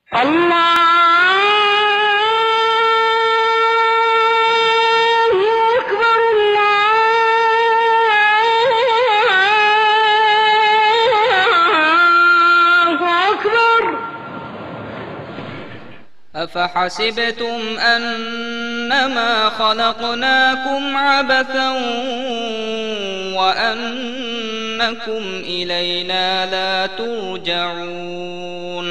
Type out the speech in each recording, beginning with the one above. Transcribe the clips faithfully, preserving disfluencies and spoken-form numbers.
الله أكبر، الله أكبر. أفحسبتم أنما خلقناكم عبثا وأنكم إلينا لا ترجعون.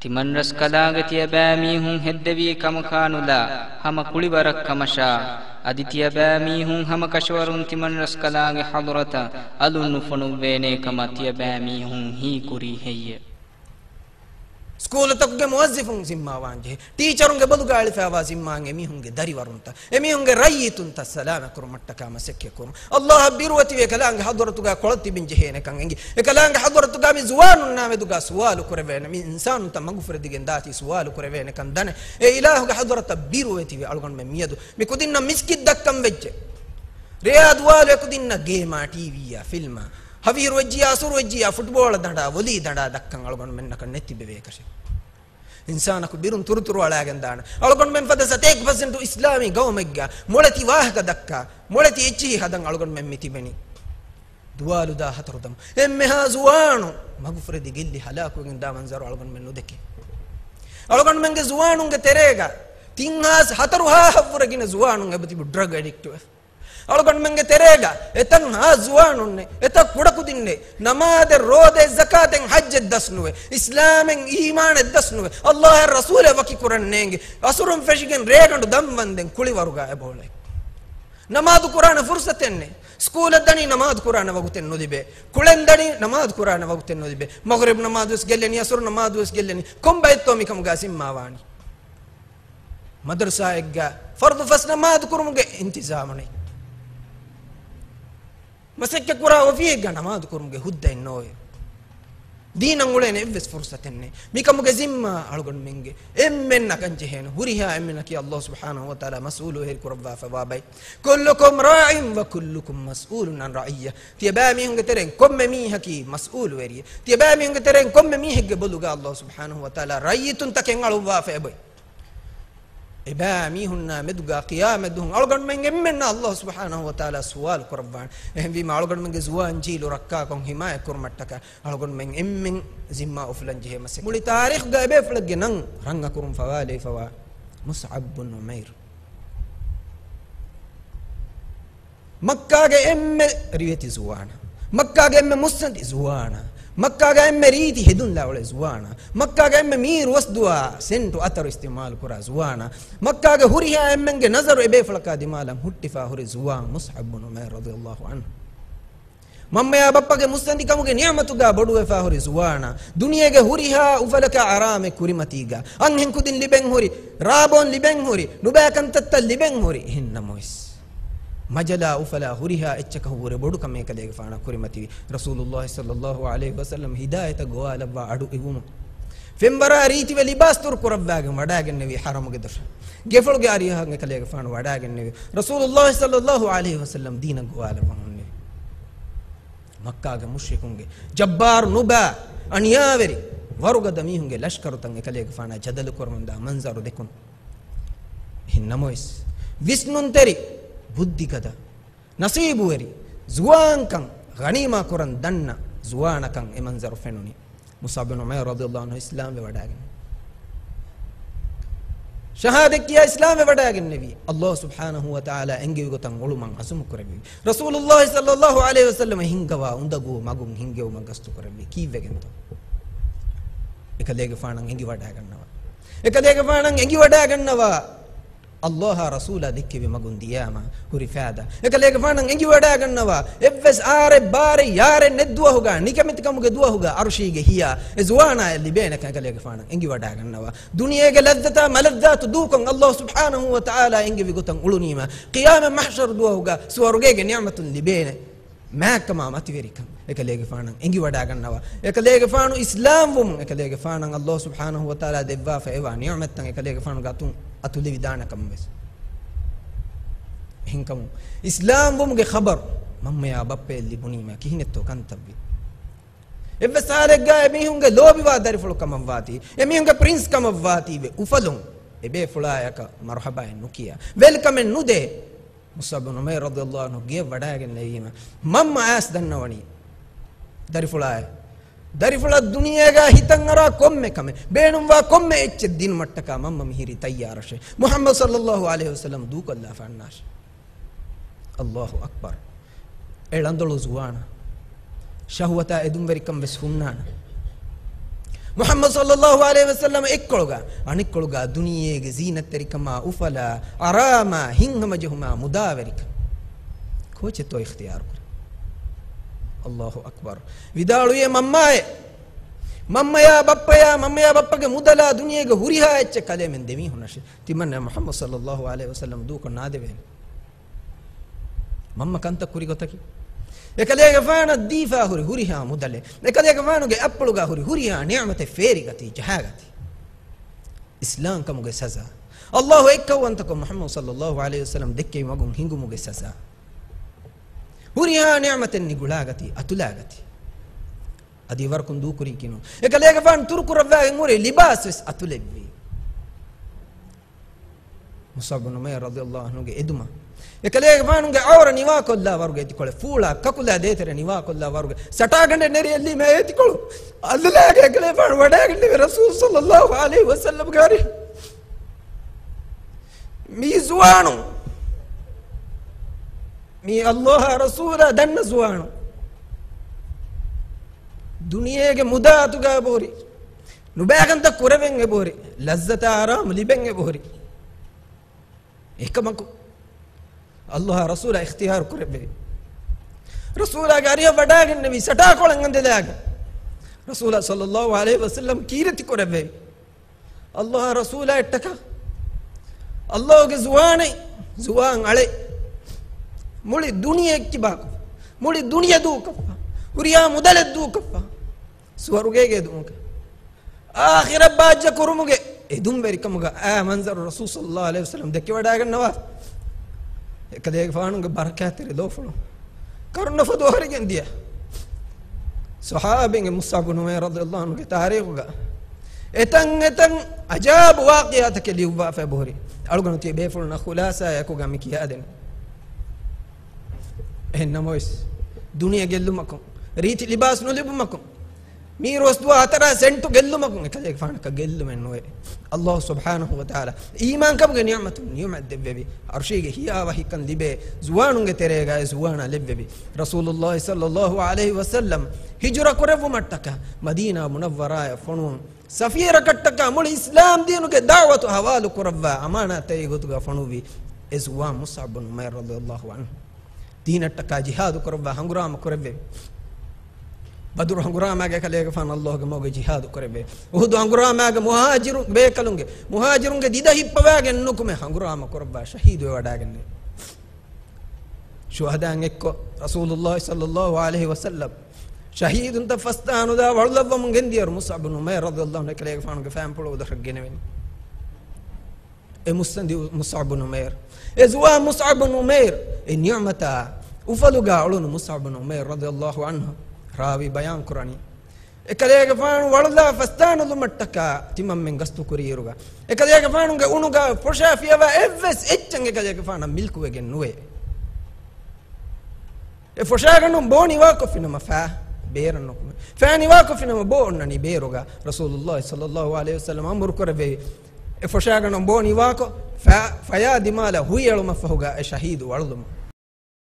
ތިމަންރަސްކަލާނގެ ތިޔަބައިމީހުން ހެއްދެވީ ކަމަކާ ނުލާ، ހަމަ ކުޅިވަރަށް ކަމަށާ، އަދި ތިޔަބައިމީހުން ހަމަ ކަށަވަރުން ތިމަންރަސްކަލާނގެ ޙަޟްރަތަށް އަލުން ނުފޮނުއްވޭނޭ ކަމަށް ތިޔަބައިމީހުން ހީކުރީ ހެއްޔެވެ؟ ސްކޫލުތަކުގެ މުވައްޒަފުން ޒިންމާވާން ޖެހޭ. ޓީޗަރުންގެ ބޮލުގަ އަޅިފައިވާ ޒިންމާއިން އެމީހުންގެ ދަރިވަރުންތައް، އެމީހުންގެ ރައްޔިތުންތައް ސަލާމަތްކުރުމަށްޓަކާ މަސައްކަތްކުރުން. ﷲ އަށް ބިރުވެތިވެ އެކަލާނގެ ޙަޟްރަތުގަ ކޮޅަށް ތިބެން ޖެހޭނެކަން އެނގި. އެކަލާނގެ ޙަޟްރަތުގަ މި ޒުވާނުންނާ މެދުގަ ސުވާލު ކުރެވޭނެ، މި އިންސާނުންތައް މަގުފުރެދިގެން ދާތީ ސުވާލު ކުރެވޭނެކަން ދަނެ، އެ އިލާހުގެ ޙަޟްރަތަށް ބިރުވެތިވެ އަޅުގަނޑުމެން މިއަދު މި ކުދިންނަށް މިސްކިތް ދައްކަން ވެއްޖެ. ރެޔާ ދުވާލު އެކުދިންނަށް ގޭމާ، ޓީވީއާ، ފިލްމާ، ހަވީރު ވެއްޖިޔާ، އަސުރު ވެއްޖިޔާ، ފުޓްބޯޅަ ދަނޑާ، ވޮލީ ދަނޑާ ދައްކަން އަޅުގަނޑުމެންނަކަށް ނެތިބެވޭކަށެއް. އިންސާނަކު ބިރުން ތުރުތުރު އަޅާގެން ދާނެ. އަޅުގަނޑުމެން ފަދަ ސަތޭކަ ޕަސެންޓު އިސްލާމީ ގައުމެއްގަ މޮޅެތި ވާހަކަ ދައްކާ، މޮޅެތި އެއްޗިހި ހަދަން އަޅުގަނޑުމެން މި ތިބެނީ. ދުވާލުދާ ހަތަރު ދަމު. އެންމެހާ ޒުވާނު މަގުފުރެދި ގެއްލި ހަލާކުވެގެން ދާ މަންޒަރު އަޅުގަނޑުމެން ނުދެކޭ. އަޅުގަނޑުމެންގެ ޒުވާނުންގެ ތެރޭގަ ތިން ހާސް ހަތަރު ހާހަށްވުރެ ގިނަ ޒުވާނުން އެބަތިބި ޑްރަގް އެޑިކްޓުވެ. އަޅުގަނޑުމެންގެ ތެރޭގަ އެތަން ހާސް ޒުވާނުންނެއް، އެތައް ކުޑަކުދިންނެއް، ނަމާދެއް، ރޯދައެއް، ޒަކާތެއް، ޙައްޖެއް ދަސްނުވެ، އިސްލާމެއް، އީމާނެއް ދަސްނުވެ، ﷲ އަށް ރަސޫލެއް ވަކި ކުރަން ނޭނގެ، އަސުރުން ފެށިގެން ރޭގަނޑު ދަންވަންދެން ކުޅިވަރުގަ އެބައުޅޭ. ނަމާދު ކުރާނެ ފުރުސަތެއް ނެތް. ސްކޫލަށް ދަނީ ނަމާދު ކުރާނެ ވަގުތެއް ނުލިބޭ. ކުޅެން ދަނީ ނަމާދު ކުރާނެ ވަގުތެއް ނުލިބޭ. މަޣްރިބް ނަމާދުވެސް ގެއްލެނީ، އަސުރު ނަމާދުވެސް ގެއްލެނީ. ކޮންބައެއްތޯ މިކަމުގަ ޒިންމާވާނީ؟ މަދަރުސާއެއްގަ ފަރުޟު ފަސް ނަމާދު ކުރުމުގެ އިންތިޒާމު ނެތް. މަސައްކަތް ކުރާ އޮފީހެއްގަ ނަމާދު ކުރުމުގެ ހުއްދައެއް ނޯވޭ. ދީނަށް އުޅޭނެ އެއްވެސް ފުރުސަތެއް ނެތް. މިކަމުގެ ޒިންމާ އަޅުގަނޑުމެންގެ އެންމެންނަކަށް ޖެހޭނެ. ހުރިހާ އެންމެންނަކީ ﷲ ސުބްޙާނަހޫ ވަތަޢާލާ މަސްއޫލުވެރި ކުރައްވާފައިވާ ބައެއް. كلكم راع وكلكم مسؤول عن رعيته. ތިޔަބައިމީހުންގެ ތެރެއިން ކޮންމެ މީހަކީ މަސްއޫލުވެރިއެއް. ތިޔަބައިމީހުންގެ ތެރެއިން ކޮންމެ މީހެއްގެ ބޮލުގަ ﷲ ސުބްޙާނަހޫ ވަތަޢާލާ ރައްޔިތުންތަކެއް އަޅުއްވާފައި އެބައޮތް. އެބައިމީހުންނާ މެދުގަ ޤިޔާމަތް ދުވަހު އަޅުގަނޑުމެން އެންމެންނަށް ﷲ ސުބްޙާނަހޫ ވަތަޢާލާ ސުވާލު ކުރައްވާނެ. އެހެންވީމަ އަޅުގަނޑުމެންގެ ޒުވާން ޖީލު ރައްކާކޮށް ހިމާޔަތް ކުރުމަށްޓަކާ އަޅުގަނޑުމެން އެންމެން ޒިންމާ އުފުލަން ޖެހޭ މަސައްކަތް. މުޅި ތާރީޚުގަ އެބޭފުޅެއްގެ ނަން ރަނގަކުރުން ފަވާލެވިފަވާ މުޞްޢަބް ބުން ޢުމައިރު. މައްކާގެ އެންމެ ރިވެތި ޒުވާނާ، މައްކާގެ އެންމެ މުއްސަނދި ޒުވާނާ، މައްކާގެ އެންމެ ރީތި ހެދުން ލައުޅޭ ޒުވާނާ، މައްކާގެ އެންމެ މީރު ވަސްދުވާ ސެންޓު އަތަރު އިސްތިޢުމާލު ކުރާ ޒުވާނާ، މައްކާގެ ހުރިހާ އެންމެންގެ ނަޒަރު އެބޭފުޅަކާ ދިމާލަށް ހުއްޓިފާ ހުރި ޒުވާން މުޞްޢަބް ބުން ޢުމައިރު ރަޟިޔަﷲ ޢަންހު. މަންމަޔާ ބައްޕަގެ މުއްސަނދިކަމުގެ ނިޢުމަތުގަ ބޮޑުވެފާ ހުރި ޒުވާނާ، ދުނިޔޭގެ ހުރިހާ އުފަލަކާ އަރާމެއް ކުރިމަތީގަ، އަންހެން ކުދިން ލިބެން ހުރި، ރާބޯން ލިބެން ހުރި، ނުބައި ކަންތައްތައް ލިބެން ހުރި، އެހެން ނަމަވެސް، މަޖަލާ އުފަލާ ހުރިހާ އެއްޗަކަށް ވުރެ ބޮޑު ކަމެއް އެކަލޭގެފާނަށް ކުރިމަތިވި. ރަސޫލުﷲ ޞައްލަﷲ ޢަލައިހި ވަސައްލަމް ހިދާޔަތަށް ގޮވާލައްވާ އަޑު އިވުމުން، ފެންވަރާ ރީތިވެ ލިބާސް ދުރު ކުރައްވާގެން ވަޑާގެންނެވި ޙަރަމުގެ ދޮށަށް. ގެފުޅުގެ އަރިހަށް އެކަލޭގެފާނު ވަޑާގެންނެވި. ރަސޫލުﷲ ޞައްލަﷲ ޢަލައިހި ވަސައްލަމް ދީނަށް ގޮވާލައްވަން ހުންނެވި. މައްކާގެ މުޝްރިކުންގެ ޖައްބާރު ނުބައި އަނިޔާވެރި ވަރުގަދަ މީހުންގެ ލަޝްކަރުތައް އެކަލޭގެފާނާ ޖަދަލު ކުރަމުންދާ މަންޒަރު ދެކުން އެހެން ނަމަވެސް، ވިސްނުންތެރި، ބުއްދިގަދަ، ނަސީބުވެރި، ޒުވާންކަން ޣަނީމާ ކުރަން ދަންނަ ޒުވާނަކަށް އެ މަންޒަރު ފެނުނީ. މުޞްޢަބް ބިން ޢުމައިރު ރަޟިޔަﷲ ޢަންހު އިސްލާމްވެ ވަޑާގެން، ޝަހާދަތް ކިޔާ އިސްލާމްވެ ވަޑާގެންނެވި. ﷲ ސުބްޙާނަހޫ ވަތަޢާލާ އެންގެވި ގޮތަށް އުޅުމަށް ޢަޒުމު ކުރެއްވި. ރަސޫލުﷲ ޞައްލަﷲ ޢަލައިހި ވަސައްލަމަ ހިންގަވާ އުނދަގޫ މަގުން ހިންގެވުމަށް ގަސްތު ކުރެއްވި. ކީއްވެގެންތޯ؟ އެކަލޭގެފާނަށް އެނގިވަޑާގަންނަވާ. އެކަލޭގެފާނަށް އެނގިވަޑާގަންނަވާ. ﷲ އާ ރަސޫލާ ދެއްކެވި މަގުން ދިޔާމަ ހުރި ފާދަ. އެކަލޭގެފާނަށް އެނގިވަޑާގަންނަވާ، އެއްވެސް އާރެއް ބާރެއް ޔާރެއް ނެތް ދުވަހުގަ، ނިކަމެތިކަމުގެ ދުވަހުގަ އަރުޝީގެ ހިޔާ އެ ޒުވާނާއަށް ލިބޭނެކަން އެކަލޭގެފާނަށް އެނގިވަޑާގަންނަވާ. ދުނިޔޭގެ ލައްޒަތާ މަލައްޒާތު ދޫކޮށް ﷲ ސުބްޙާނަހޫ ވަތަޢާލާ އެންގެވި ގޮތަށް އުޅުނީމަ، ޤިޔާމަތް މަޙްޝަރު ދުވަހުގަ ސުވަރުގޭގެ ނިޢުމަތުން ލިބޭނެ. މާތްކަމާ މަތިވެރިކަން އެކަލޭގެފާނަށް އެނގިވަޑާގަންނަވާ. އެކަލޭގެފާނު އިސްލާމްވުމުން އެކަލޭގެފާނަށް ﷲ ސުބްޙާނަހޫ ވަތަޢާލާ ދެއްވާފަ އެވާ ނިޢުމަތްތައް އެކަލޭގެފާނުގެ އަތުން އަތުލެވިދާނެކަން ވެސް. އެހެންކަމުން އިސްލާމްވުމުގެ ޚަބަރު މަންމަޔާ ބައްޕަޔަށް ލިބުނީމަ ކިހިނެއްތޯ ކަންތައްވީ؟ އެއްވެސް ހާލެއްގަ އެމީހުންގެ ލޯބިވާ ދަރިފުޅު ކަމަށްވާތީ، އެމީހުންގެ ޕްރިންސް ކަމަށްވާތީވެ އުފަލުން އެބޭފުޅާޔަކަށް މަރުހަބާއެއް ނުކިޔާ، ވެލްކަމެއް ނުދޭ. މުޞްޢަބު ބުނު ޢުމައިރު ރަޟިޔަﷲ ޢަންހު ގެޔަށް ވަޑައިގެން ނެގީމަ، މަންމަ އައިސް ދަންނަވަނީ ދަރިފުޅާއެއް. ދަރިފުޅަށް ދުނިޔޭގަ ހިތަށް އަރާ ކޮންމެ ކަމެއް، ބޭނުންވާ ކޮންމެ އެއްޗެއް ދިނުމަށްޓަކާ މަންމަ މިހިރީ ތައްޔާރަށޭ. މުޙައްމަދު ޞައްލަﷲ ޢަލައިހި ވަސައްލަމަ ދޫކޮށްލާފަ އަންނާށޭ. ﷲ އަކްބަރު. އެ ޅަނދޮޅު ޒުވާނާ، ޝަހުވަތާ އެދުންވެރިކަން ވެސް ހުންނާނެ. މުޙައްމަދު ޞައްލަﷲ ޢަލައިހި ވަސައްލަމަ އެއްކޮޅުގަ އަނެއްކޮޅުގަ ދުނިޔޭގެ ޒީނަތްތެރިކަމާ، އުފަލާ، އަރާމާ، ހިތްހަމަޖެހުމާ، މުދާވެރިކަން. ކޯޗެއްތޯ އިޚްތިޔާރު ކުރީ؟ ﷲ އަކްބަރު. ވިދާޅުވިއޭ މަންމާއޭ، މަންމަޔާ ބައްޕަޔާ، މަންމަޔާ ބައްޕަގެ މުދަލާ ދުނިޔޭގެ ހުރިހާ އެއްޗެއް ކަލޭމެން ދެމީހުންނަށޭ. ތިމަންނަ މުޙައްމަދު ޞައްލަﷲ ޢަލައިހި ވަސައްލަމަ ދޫކޮށް ނާދެވޭނެ. މަންމަ ކަންތައް ކުރި ގޮތަކީ. އެކަލޭގެފާނަށް ދީފާ ހުރި ހުރިހާ މުދަލެއް، އެކަލޭގެފާނުގެ އަތްޕުޅުގަ ހުރި ހުރިހާ ނިޢުމަތެއް ފޭރިގަތީ، ޖަހާގަތީ. އިސްލާމްކަމުގެ ސަޒާ. ﷲ އެއްކައުވަންތަކޮށް މުޙައްމަދު ޞައްލަﷲ ޢަލައިހި ވަސައްލަމަ ދެއްކެވި މަގުން ހިނގުމުގެ ސަޒާ. ހުރިހާ ނިޢުމަތެއް ނިގުޅާގަތީ، އަތުލާގަތީ. އަދި ވަރަކުން ދޫކުރީކީނު. އެކަލޭގެފާނު ތުރުކުރައްވާގެން ހުރި ލިބާސް ވެސް އަތުލެއްވީ. މުޞްޢަބު ބުނު ޢުމައިރު ރަޟިޔަﷲ ޢަންހުގެ އެދުމަށް. އެކަލޭގެފާނުގެ ޢައުރަ ނިވާކޮށްލާ ވަރުގެ އެތިކޮޅެއް، ފޫޅާ ކަކުލާ ދޭތެރެ ނިވާކޮށްލާ ވަރުގެ، ސަޓާގަނޑެއް ނެރިއެއްލީމަ އެތިކޮޅު އަލުލާގެ އެކަލޭގެފާނު ވަޑައިގެންނެވި ރަސޫލު ޞައްލަﷲ ޢަލައިހި ވަސައްލަމްގެ އަރިހަށް. މީ ޒުވާނުން، މީ ﷲ އާ ރަސޫލާ ދަންނަ ޒުވާނުން. ދުނިޔޭގެ މުދާ އަތުގަ އެބަހުރި. ނުބައިކަންތައް ކުރެވެން އެބަހުރި. ލައްޒަތާ އަރާމު ލިބެން އެބަހުރި. އެކަމަކު، ﷲ އާ ރަސޫލާ އިޚްތިޔާރު ކުރެއްވެވި. ރަސޫލާގެ އަރިހަށް ވަޑައިގެންނެވި ސަޓާކޮޅެއް އަނދަލާގެން. ރަސޫލާ ޞައްލަﷲ ޢަލައިހި ވަސައްލަމް ކީރިތި ކުރެއްވެވި. ﷲ އާ ރަސޫލާއަށްޓަކާ، ﷲގެ ޒުވާނެއް، ޒުވާން އަޅެއް، މުޅި ދުނިޔެ އެއްކިބާކޮށްފަ، މުޅި ދުނިޔެ ދޫކޮށްފަ، ހުރިހާ މުދަލެއް ދޫކޮށްފަ، ސުވަރުގޭގެ އެދުމުގެ، އާޚިރަތް ބާއްޖަ ކުރުމުގެ އެދުންވެރިކަމުގަ އާ މަންޒަރު ރަސޫލު ޞައްލަﷲ ޢަލައިހި ވަސައްލަމް ދެކިވަޑައިގަންނަވާ. އެކަލޭގެފާނުގެ ބަރަކާތްތެރި ލޯފުޅު ކަރުނަފޮދު އަހަރެގެން ދިޔަ. ޞަޙާބީންގެ މުޞްޢަބު ބުނު ޢުމައިރު ރަޟިޔަﷲ ޢަންހުގެ ތާރީޚުގަ އެތަން އެތަން އަޖާބު ވާޤިޢާތަކެއް ލިޔުއްވާފަ އެބަހުރި. އަޅުގަނޑު ތިޔަ ބޭފުޅުންނަށް ޚުލާޞާއަކުގަ މި ކިޔާދެން. އެހެން ނަމަވެސް، ދުނިޔެ ގެއްލުމަކުން، ރީތި ލިބާސް ނުލިބުމަކުން، މީރުވަސްދުވާ ހަތަރާ ސެންޓު ގެއްލުމަކުން އެކަލޭގެފާނަކަށް ގެއްލުމެއް ނުވޭ. ﷲ ސުބްޙާނަހޫ ވަތަޢާލާ އީމާންކަމުގެ ނިޢުމަތުން ނިޢުމަތް ދެއްވެވި. ޢަރުޝީގެ ހިޔާވަހިކަން ލިބޭ ޒުވާނުންގެ ތެރޭގައި ޒުވާނާ ލެއްވެވި. ރަސޫލުﷲ ޞައްލަﷲ ޢަލައިހި ވަސައްލަމް ހިޖުރަ ކުރެއްވުމަށްޓަކާ މަދީނާ މުނައްވަރާއަށް ފޮނުވުން، ސަފީރަކަށްޓަކާ މުޅި އިސްލާމް ދީނުގެ ދަޢުވަތު ޙަވާލު ކުރައްވާ އަމާނާތްތެރި ގޮތުގަ ފޮނުއްވި އެ ޒުވާން މުޞްޢަބު ބުނު ޢުމައިރު ރަޟިޔަﷲ ޢަންހު. ދީނަށްޓަކާ ޖިހާދު ކުރައްވާ ހަނގުރާމަ ކުރެއްވެވި. ބަދުރު ހަނގުރާމާގެ ކަލޭގެފާނު ﷲގެ މަގުގަ ޖިހާދު ކުރެއްވެވި. އުޙުދު ހަނގުރާމާގެ މުހާޖިރު ބޭކަލުންގެ، މުހާޖިރުންގެ ދިދަ ހިއްޕަވާގެން ނުކުމެ ހަނގުރާމަ ކުރައްވާ ޝަހީދުވެވަޑައިގެންނެވި. ޝުހަދާއިން އެއްކޮށް، ރަސޫލުﷲ ޞައްލަﷲ ޢަލައިހި ވަސައްލަމް ޝަހީދުންތައް ފަސްދާނުދާ ވަޅުލައްވަމުން ގެންދިޔަރު މުޞްޢަބު ބުނު ޢުމައިރު ރަޟިޔަﷲ ޢަންހު އެކަލޭގެފާނުގެ ފައިންޕުޅު އުދަހަށް ގެނެވެނީ. އެ މުއްސަނދި މުޞްޢަބު ބުނު ޢުމައިރު، އެ ޒުވާން މުޞްޢަބު ބުނު ޢުމައިރު، އެ ނިޢުމަތާ އުފަލުގަ އުޅުނު މުޞްޢަބު ބުނު ޢުމައިރު ރަޟިޔަﷲ ޢަންހު ރާވީ ބަޔާން ކުރަނީ. އެކަލޭގެފާނު ވަޅުލާ ފަސްދާނުލުމަށްޓަކާ ތިމަންމެން ގަސްތު ކުރިއިރުގަ، އެކަލޭގެފާނުގެ އުނުގަ ފޮށާ ފިޔަވާ އެއްވެސް އެއްޗެއް އެކަލޭގެފާނަށް މިލްކުވެގެން ނުވޭ. އެ ފޮށާގަނޑުން ބޯ ނިވާކޮށްފިނަމަ ފައި ބޭރަށް ނުކުމެ. ފައި ނިވާކޮށްފިނަމަ ބޯ އޮންނަނީ ބޭރުގަ. ރަސޫލުﷲ ޞައްލަﷲ ޢަލައިހި ވަސައްލަމް އަމުރު ކުރެއްވެވި. އެ ފޮށާގަނޑުން ބޯ ނިވާކޮށް، ފަ-، ފަޔާ ދިމާލަށް ހުއިއެޅުމަށްފަހުގަ އެ ޝަހީދު ވަޅުލުމުން.